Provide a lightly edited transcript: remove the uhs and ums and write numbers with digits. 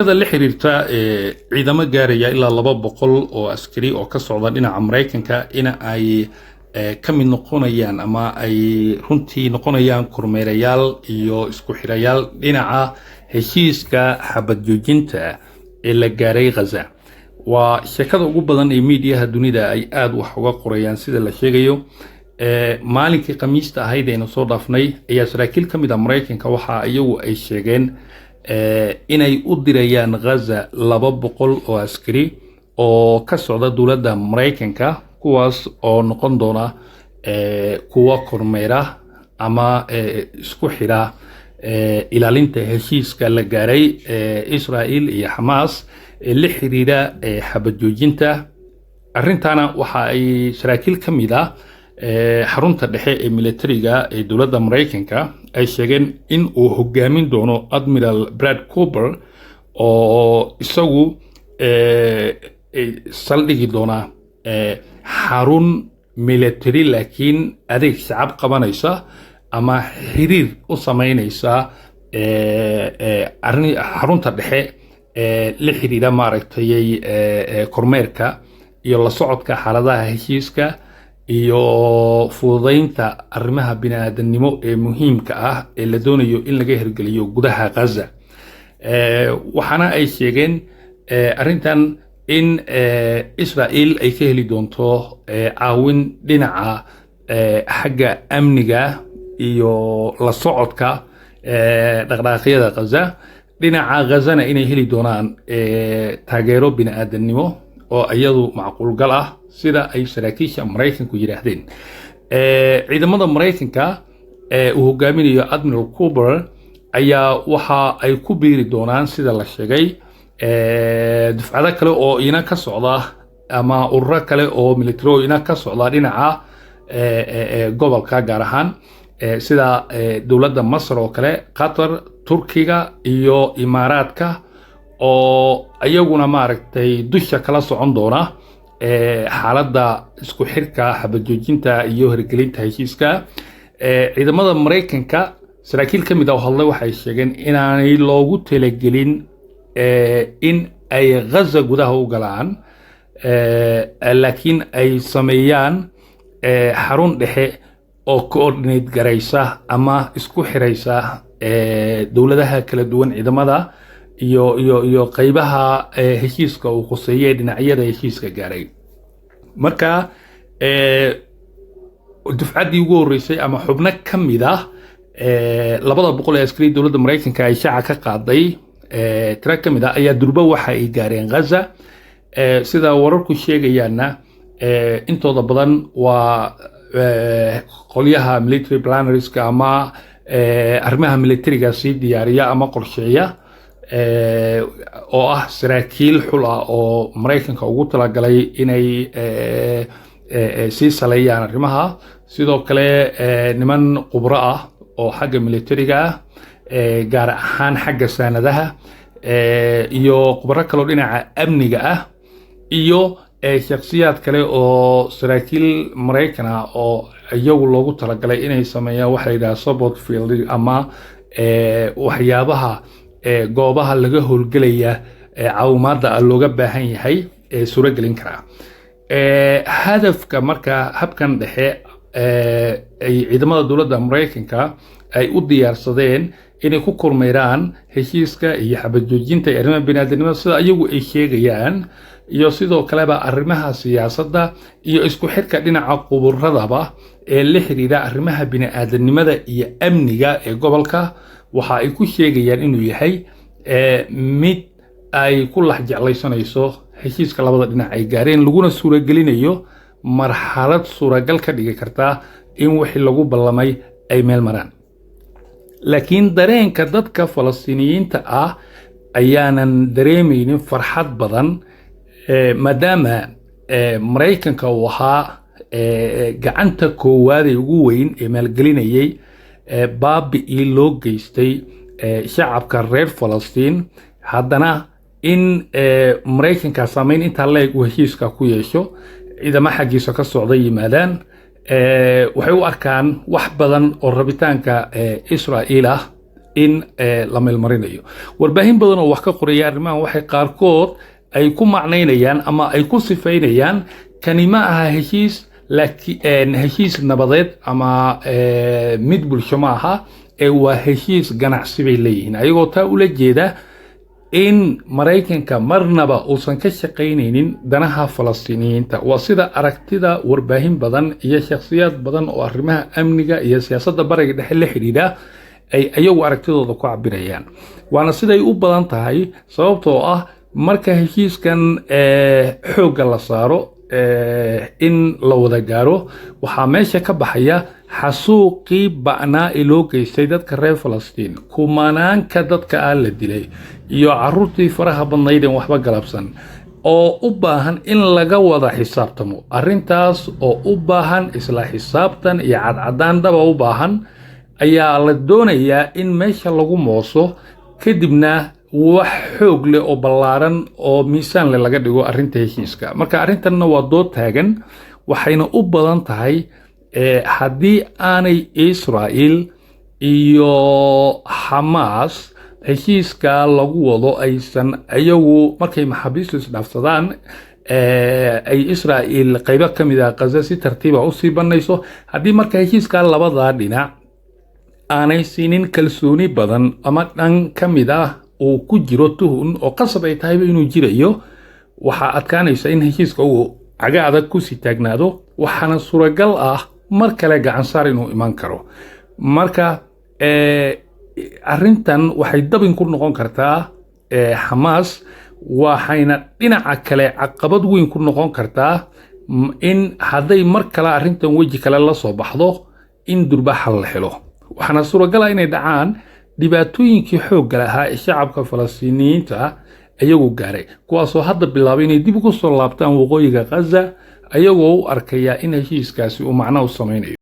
La xiriirta ciidamo gaaraya ilaa 200 oo askari oo ka socda dhinaca Maraykanka in ay ka mid noqonayaan ama ay runtii noqonayaan kormeerayaal iyo isku xirayaal dhinaca heshiiska xabad joojinta ee la gaaray Gaza, waa sheekada ugu badan ee miidiyaha dunida ay aada wax uga qorayaan. Sida la sheegayo, maalinkii Khamiista ahayd aynu soo dhaafnay ayaa saraakiil ka mid ah Maraykanka waxa iyagu ay sheegeen inay u dirayaan Gaza 200 oo askari oo ka socda dowladda Maraykanka, kuwaas oo noqon doona kuwa kormeera ama isku xira ilaalinta heshiiska la gaaray Israel iyo Xamaas ee la xiriira xabad joojinta. Arrintaana waxa ay saraakiil ka mid ah xarunta dhexe ee militariga ee dowladda Maraykanka ay sheegeen in uu hogaamin doono Admiral Brad Cooper, oo isagu saldhigi doona xarun military laakiin adeeg shacab qabanaysa ama xiriir u sameynaysa xarunta dhexe ee la xiriira maaragtay kormeerka iyo la socodka xaaladaha heshiiska iyo fududeynta arrimaha bini'aadanimo ee muhiimka ah ee la doonayo in laga hirgeliyo gudaha Gaza. Waxaana ay sheegeen arrintan in Israel ay ka heli doonto caawin dhinaca xagga amniga iyo la socodka dhaqdhaqaaqyada Gaza, dhinaca Gazana inay heli doonaan taageero bini'aadanimo oo iyadu macquulgal ah, sida ay saraakiisha Maraykanku yidhaahdeen. Ciidamada Maraykanka ee uu hogaaminayo Admiral Cooper ayaa waxa ay ku biiri doonaan, sida la sheegay, dufcado kale oo ina ka socda ama ururo kale oo military oo ina ka socda dhinaca gobolka, gaar ahaan sida dowladda Masar oo kale, Qatar, Turkiga iyo Imaaraadka, oo iyaguna maaragtay dusha kala socon doona xaaladda isku xirka xabajoojinta iyo hirgelinta heshiiska. Ciidamada Maraykanka saraakiil ka mid ah oo hadlay waxay sheegeen inaanay loogu talagelin in ay Gaza gudaha u galaan, laakiin ay sameeyaan xarun dhexe oo coordinate garaysa ama isku xiraysa dowladaha kala duwan, ciidamada iyo qeybaha heshiiska uu khuseeyay, dhinacyada heshiiska gaaray. Marka dufcaddii ugu horreysay ama xubno ka mid ah 200 ee askari dowladda Maraykanka ay shaaca ka qaaday, tiro ka mid ah ayaa durba waxa ay gaareen Gaza. Sida wararku sheegayaanna, intooda badan waa qolyaha military plannerska ama arrimaha militariga sii diyaariya ama qorsheeya, oo ah saraakiil xul ah oo Maraykanka ugu talagalay inay sii saleeyaan arrimaha. Sidoo kale niman khubro ah oo xagga militariga ah, gaar ahaan xagga saanadaha, iyo khubro kaloo dhinaca amniga ah, iyo shakhsiyaad kale oo saraakiil Maraykan ah oo iyagu loogu talagalay inay sameeyaan waxa la yidhaha support field ama waxyaabaha goobaha laga howlgelaya caawimaadda looga baahan yahay ee surogelin karaa. Hadafka marka habkan dhexe ay ciidamada dowladda Maraykanka ay u diyaarsadeen inay ku kormeeraan heshiiska iyo xabad joojinta iyo arrimaha biniaadanimada, sida iyagu ay sheegayaan, iyo sidoo kaleba arrimaha siyaasadda iyo isku xidhka dhinaca quburadaba ee la xiriira arrimaha biniaadanimada iyo amniga ee gobolka, waxa ay ku sheegayaan inuu yahay mid ay ku lax jeclaysanayso heshiiska labada dhinac ay gaareen, laguna suuragelinayo marxalad suuragal ka dhigi kartaa in wixii lagu ballamay ay meel maraan. Laakiin dareenka dadka Falastiiniyiinta ah ayaanan dareemaynin farxad badan, maadaama Maraykanka uu ahaa gacanta koowaad ee ugu weyn ee maalgelinayay baabi'ii loo geystay shacabka reer Falastiin. Haddana in Maraykanka saameyn intaa leeg uu heshiiska ku yeesho, ciidamo xaggiisa ka socda yimaadaan, waxay u arkaan wax badan oo rabitaanka Israa'iil ah. In la meelmarinayo, warbaahin badan oo wax ka qoraya arrimahan waxay qaarkood ay ku macnaynayaan ama ay ku sifaynayaan, kani ma aha heshiis, laakiin heshiis nabadeed ama mid bulsho ma aha ee waa heshiis ganacsi, bay leeyihiin, ayagoo taa ula jeeda in Maraykanka marnaba uusan ka shaqaynaynin danaha Falastiiniyiinta. Waa sida aragtida warbaahin badan iyo shakhsiyaad badan oo arrimaha amniga iyo siyaasadda Bariga Dhexe la xidhiidha ay ayagu aragtidooda ku cabirayaan, waana siday u badan tahay, sababtoo ah marka heshiiskan xoogga la saaro in la wada gaaro, waxaa meesha ka baxaya xasuuqii ba'naa ee loo geystay dadka reer Falastiin, kumanaanka dadka ah la dilay iyo caruurtii faraha badnayd een waxba galabsan, oo u baahan in laga wada xisaabtamo. Arrintaas oo u baahan isla xisaabtan iyo cadcadaan dhaba u baahan ayaa la doonayaa in meesha lagu mooso, kadibna wax xoog leh oo ballaaran oo miisaan leh laga dhigo arrinta heshiiska. Marka arrintanna waa dood taagan, waxayna u badan tahay haddii aanay Israa'il iyo Xamaas heshiiska lagu wado aysan iyagu, markay maxaabiistu isdhaafsadaan, ay Israa'il qaybo ka mid ah Qaza si tartiiba usii banayso, haddii marka heshiiska labadaa dhinac aanay siinin kalsooni badan ama dhan ka mid ah uu ku jiro tuhun oo qasab ay tahayba inuu jirayo, waxaa adkaanaysa in heshiiska uu caga adag kusii taagnaado, waxaana suuragal ah mar kale gacansaar inuu iman karo. Marka arrintan waxay dabin ku noqon kartaa Xamaas, waxayna dhinaca kale caqabad weyn ku noqon kartaa in hadday mar kale arrintan weji kale la soo baxdo in durba xal la helo. Waxaana suuragal ah inay dhacaan dhibaatooyinkii xoogga lahaa ee shacabka Falastiiniyiinta iyagu gaaray, kuwaasoo hadda bilaabay inay dib ugu soo laabtaan waqooyiga Ghaza, ayagoo u arkaya in heshiiskaasi uu macno u samaynayo.